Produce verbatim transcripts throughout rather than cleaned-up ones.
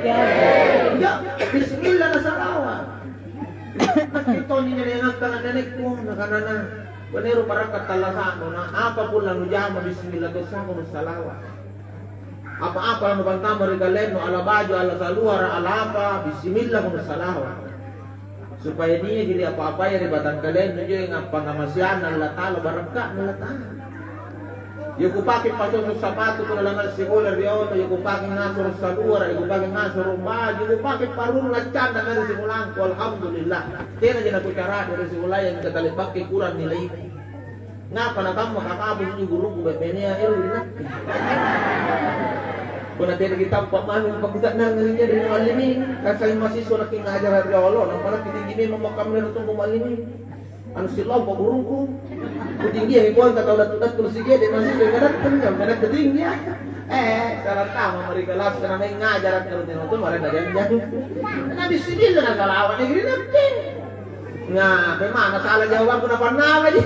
Ya, bismillah na salawat. Nakke toni naniangakkang nenekku, nakanana, "Beneru barakka' tallasa'nu, na apapun lanujama, bismillah tossako nussalawat. Apa-apa lanupantama ri kalennu, ala baju, ala saluara, ala apa, bismillah nussalawat. Supaya niaki ri apa-apaya ri batangkalennu, jueng appangngamaseanna Allata'ala, barakka'na Allata'ala." Iya kupake pasoso sapatu punna lana sikola riolo, iya kupake ngasoro saluara, iya kupake ngasoro baju, iya kupake parurung accanda mae ri sikolangku, alhamdulillah. Tenaja nakucara'de ri sikolaya, mingka tale'bakke kurang nilaiku. Ngapa nakamma kakabu anjo gurukku, ba'benea ero' ri nakke. Punna tena kitampa mami pakuta'nang ri mualliming, kan sai mahasiswa nakke ngajara riolo, nampa nakke tinggi memang makkamma ero' tongko mualliming. Anu silompo gurungku. Kutinggiangi poeng tau dattu-dattu sike'de' masih sui kadatteng, sampai dattu tinggi, ah. Eh, salah tama mari kelas, karena maeng ngajara terus, tengok tuh, maraeng najanjang. Na bismillah, na salawat, negeri nakke. Nah, memang salah jawabanku, na pannama ji.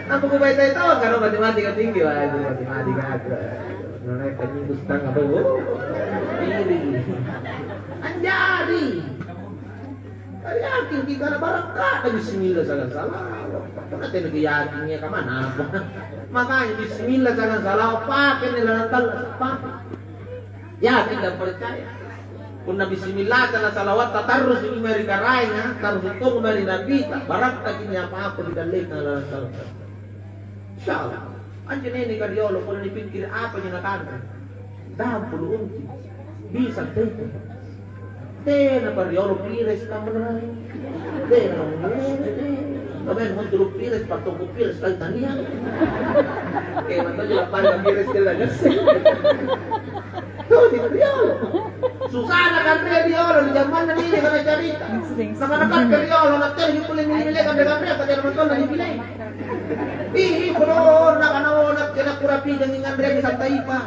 Apa kubai-tai tau, karena matematika tinggi, wah, itu matematika aku. Nah, naik tadi itu setengah, oh, iri. Anjari. Jari yakin kikana barakka'na bismillah sala-sala. Punna tena kiyakingi, kamana apa? Makanya bismillah sala-sala, pake nih lalang tallasa', pake. Yakin dan percaya. Punna bismillah sala-salawatta tarrusu' mae ri Karaenga, tarrusu' tong mae ri Nabita, barakkaki nih apa-apa ri dallekang lalang tallasa'. Insya Allah. Anjo neneka riolo, punna nipikkiri apaji nakanre. Dampulu' untu'. Bisa tete. Tenapa riolo pires kamma nai. Tena. Tapi yang muncul pires, pattoko pires kali tania. Kayak mantan juga pandang pires kali lagi. Tuh, di riolo. Susana kanre riolo, di jamanna nini kana carita. Nakana kanre riolo, na tena kulle nilai kanre-kanre, apa tena mantan nilai. Ih, kodong, nakana, "Oh, nakke nakurapikangi nganreang santaipa.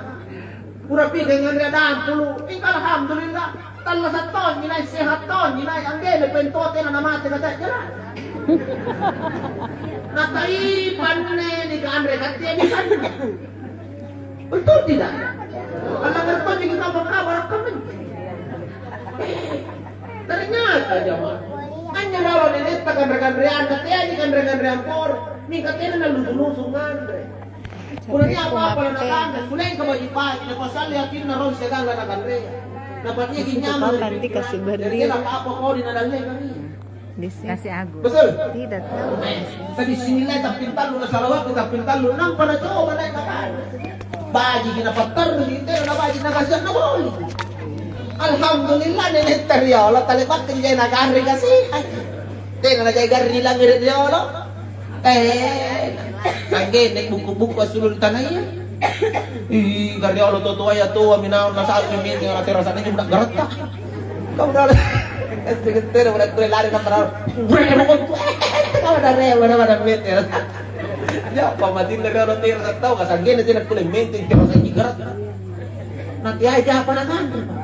Kurapikangi nganreang dampulu'." Mingka alhamdulillah, tallasa' tonji nai', sehat tonji nai', anggele pentoa tena namate kata jalan. Nataipa anne nikanre katte nikanre. Betul tidak? Alanggar tonji kita berkabar apa men? Ternyata, jamaah, anjo rolo nenetta kanre-kanreanna, teaji kanre-kanreang poro, mingka tena nalusu-lusu nganre. Punna nia' apa-apa lanakanre, kulengka baji'-baji', napasalli atinna rong siagang lanakanrea. Napaniaki nyamang ri pikkirang, jari tena apa-apa kodi nadallekang ia. Di sini. Kasi Agus. Betul. Tidak tahu. Eh, tadi sinilai tapping tallu, na salawatku tapping tallu, nampa nacoba naik nakana. Bajiki napattarruki, tena nabaji nakasiang naboli. Alhamdulillah, nenetta riolo talebakke jai nakanre kasiang. Tena najai garring langngere' riolo. Eh, sanggenna buku-buku assulu' ri tanaya. Ih, garring riolo totoaya toami naung nasa'bi mete ora tero sa'nanya budak garatta. Kau udah, S D G T udah kue lari nampa. Kau udah rewa, udah, udah mete. Ya, pamatinna riolo tero sa'tau, kasanggenna tena kulle menteng tero sa'ji garatta. Nanti aja apa nakanre, Pak?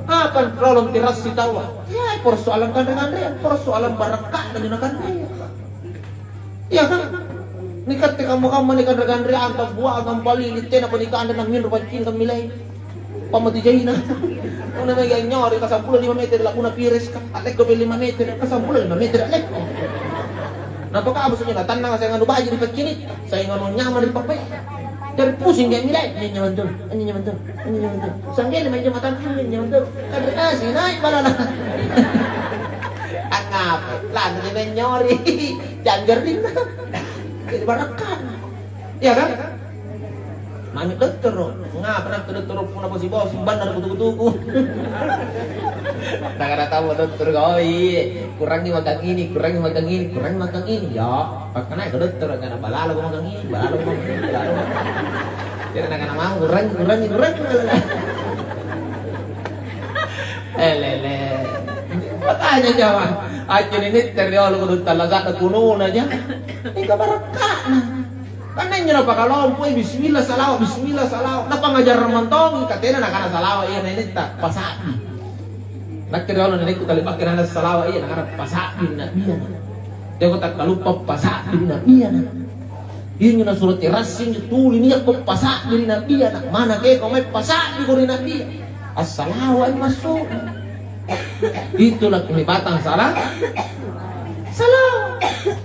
Apa rolong terassi taua? Ya, persoalan kanre-kanreang, persoalan barakka'na ri nakanrea. Iya kan? Nikatte kamma-kamma nikanre-kanreang, buagang, palili, tenapa nikanre, namminro paccinggang milai. Pammati jaina. Punna mega nyori, kasampulo lima meter, lakuna pireska. Alekko pe lima meter, kasampulo lima meter, alekko. Napaka apa sudah, tannang saya nganu baji ri paccinitta, saya nganu nyamang ri pappai. Jari pusing dia milai, anjo nyamang tu, anjo nyamang tu, anjo nyamang tu. Sanggele main jembatan, anjo nyamang tu. Kan dikasih naik balana. Angapa? Lanjut main nyori. Janggarinna. Jadi barakka'na. Iya kan? Mami dottoro, ngapa nakke dottoro punna bosi-bosi banna ri kutu-kutuku. Nakana tau dottoro, "Oh iya, kurangi makan ini, kurangi makan ini, kurangi makan ini." Ya, pakkanai ke dottoro, kana balalo makan ini, balalo makan ini, balalo makan ini. Jadi nakana mau kurangi, kurangi, kurangi. Eh, lele. Makanya jawab, aja ini terjolo kudu talaga kununa aja. Ini barakka'na. Kan injo napakalompoi, bismillah salawat, bismillah salawat. Napangajarang mantongi, katena nakana salawat iya nenetta, pasa'bi. Nakke riolo nenekku talebakke nana salawat iya, nakana pasa'bi nabiana. Joko takkaluppa pasa'bi nabiana. Injo nasuro terassi injo tuli niakko pasa'bi ri nabiana. Mana keko mai pasa'biko ri nabia. Assalawa massu. Itulah kehebatang sala. Sala.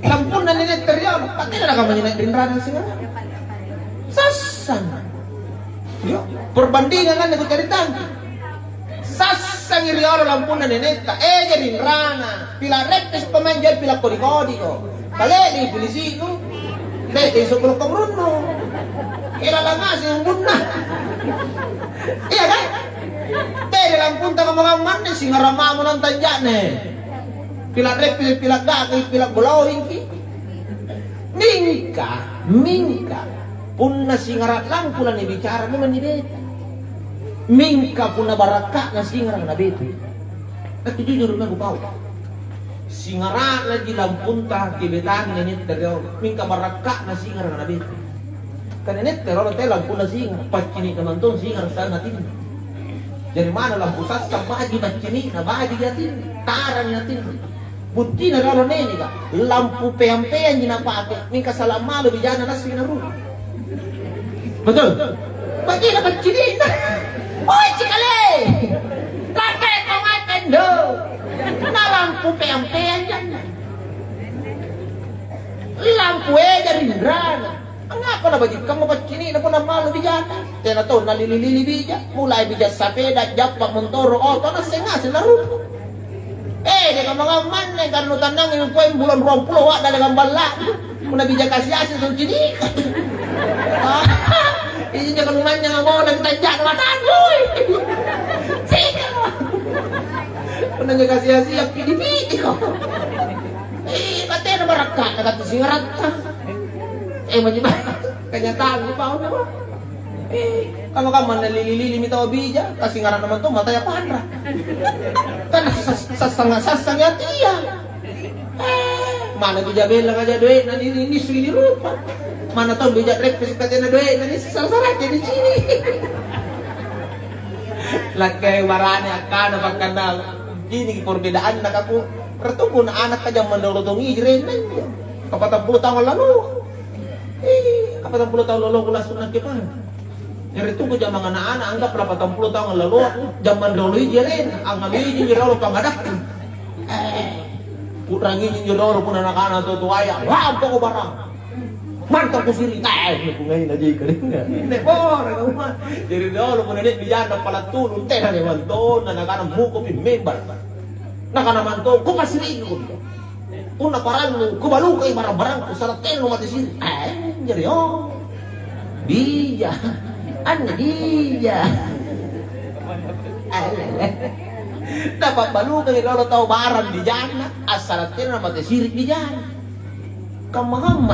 Lampunna nene' teriolo, patena nakamma nene' rinrana singara. Sassang. Yo, perbandingan anne kucaritang. Sassangi riolo lampunna nenetta, eja rinrana. Pila' reppesi' pemain jai pila' kodi-kodiko. Kale'lei pilisi'nu. Le'lei sokkolo' konrunnu. Ilalang ngaseng umbunna. Iya kan? Tede lampunta kamma-kamma anne singara' mamo nantang ja'ne. Pila' reppesi', pila' ga'ki, pila' golowingki. Mingka, mingka, punna singara' lampu lanibicara memang nibeta. Mingka punna barakka'na singara' nabeta. Tapi jujur memang kupau. Singara'naji lampunta kibetang nene' teriolo. Mingka barakka'na singara' nabeta. Ka nene' teriolo tena lampunna singara', paccini'na mantong singara' sa'na tinro. Jari manna lampu sassang baji' paccini'na, baji' atinro, tarang atinro. Buttina riolo neneka, lampu peang-peangji napake, mingka sala' malo bijana nassengi narupa. Betul? Bajina paccini'na. Oi, cikale! Lakeko mate ndo! Na lampu peang-peang janna. Lampu eja rinrana. Angngapa nabaji'kammo paccini'na punna malo bijata? Tena tau nalili-lili bija, mulai bija sapeda, jappa montoro, oto, nasseng ngaseng narupa. Eh, deka mangammanne, karena tannangi poeng bulan ruampulo wa'da deka balla. Punna bija kasi-asi tau cinika. Ini jaga lumanynya ngamona kita jak matandui. Sika. Punna jaga kasi-asi ya pidi-pidi kok. Eh, katena barakka kata singaratta. Eh, manyimang. Kenyataan di bawah apa? Eh, kamma-kamma nalili-lili mi tau bija, kasi ngarana mantong mataya panra. Kan sas-, sassanga-sassanga tia. Eh, mana bija bella kaja doe'na ni, ni, ni sui ni rupa. Mana tau bija reppe sikatena doe'na ni sara-sara jadi cini. Lakkai barane akkana pakkana, ini perbedaanna kaku. Retuku na anak ka jammang dolo tongi jerenna. Kapatang pulo taung lalu. Eh, kapatang pulo taung lalu kula sunna kepang. Jari tuku jamang anak-anak, anggaplah patang pulo taung lalu, jamang dolo iji alena, angalui iji riolo pangadakku. Eh, purangi iji riolo pun anak-anak tua-tuaya, lampoko barang. Mantang kusiri, eh, pungai na jika dengar. Nek bora kau mah. Jari riolo pun nek bijana pala tulu, tena memang tonna, nakana muko pi membar. Nakana mantong, kupasiri'nu kodong. Punna parallu, kubalukai barang-barangku, sala tena mate siri. Eh, jari, oh. Bija. Anne bija. Eh. Napabbalukai riolo tau barang bijanna, assala tena mate siri bijana. Kamma-kamma.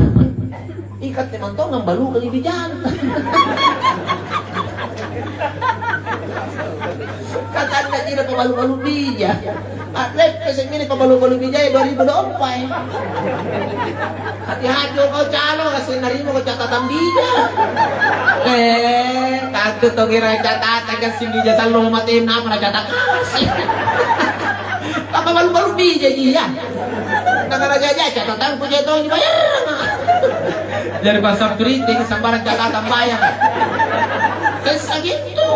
Ikatte mantong ambalukangi bijanta. Katanna cina pabalu-balu bija. A'reppe semmini pabalu-balu bijaya dua ribu dua puluh empat. Hati-hati kau calo, kasih narima kau catatan bija. Eh, tantu tau ngira catatan kasih bija sallo mati nama na catatan kasih. Apa balu-balu bija iya. Nakana jaja catatangku jai tong dibayarranga. Jari passapiriting sambarang catatan bayar. Sessa gitu.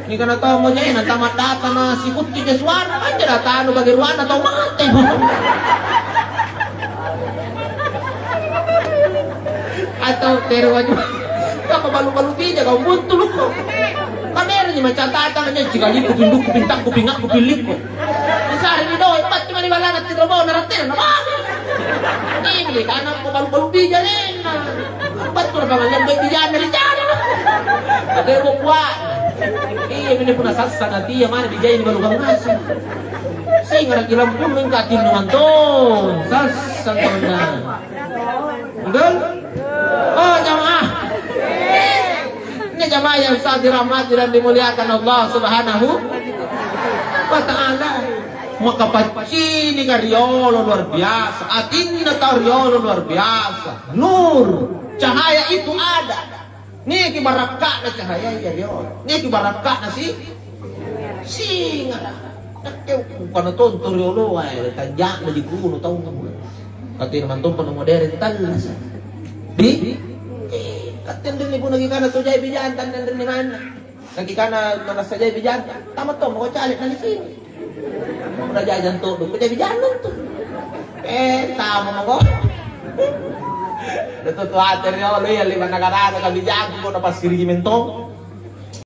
Nikana tau mo jai natama data na sikutti je suara aja datanu bagi ruanna tau mate. Atau tere waju. Apa balu-balu bija kau buntu lukko. Kameranya macatatang aja cika liku pindukku pintakku pingakku pilikku. Disarimi doe', patti mani ballana tinro bau narattena na bau. Ini kana ko balu-balu bija nenna. Battu na pangalleang doe' bijanna ri jana. Ada yang mau kuat. Iya, ini puna sassang hati ya mana bijai ini baru kau ngasih. Singara' ki lampung mingka tinnu mantong. Sassang kamanna. Betul? Oh, jamaah. Ini jamaah yang sangat dirahmati dan dimuliakan Allah Subhanahu wa Ta'ala. Maka paccinika riolo luar biasa, atinna tau riolo luar biasa. Nur, cahaya itu ada. Niaki barakka'na cahayaya riolo. Niaki barakka'na si Singa. Nakke upana tonto rioloa, eh, tanja'na ji kuno taunga. Katena mantompa nu modern tallasa. Di? Eh, katte anrinni punna kikana tojai bijanta anrinni manna. Nakikana manassa jai bijanta, tama to mako cale' na di sini. Udah jajang to, ko jadi jannu tu. Eh, tama mako. Dato tu ate riolo iya lima nagarana kabijang ko na passiriki mentong.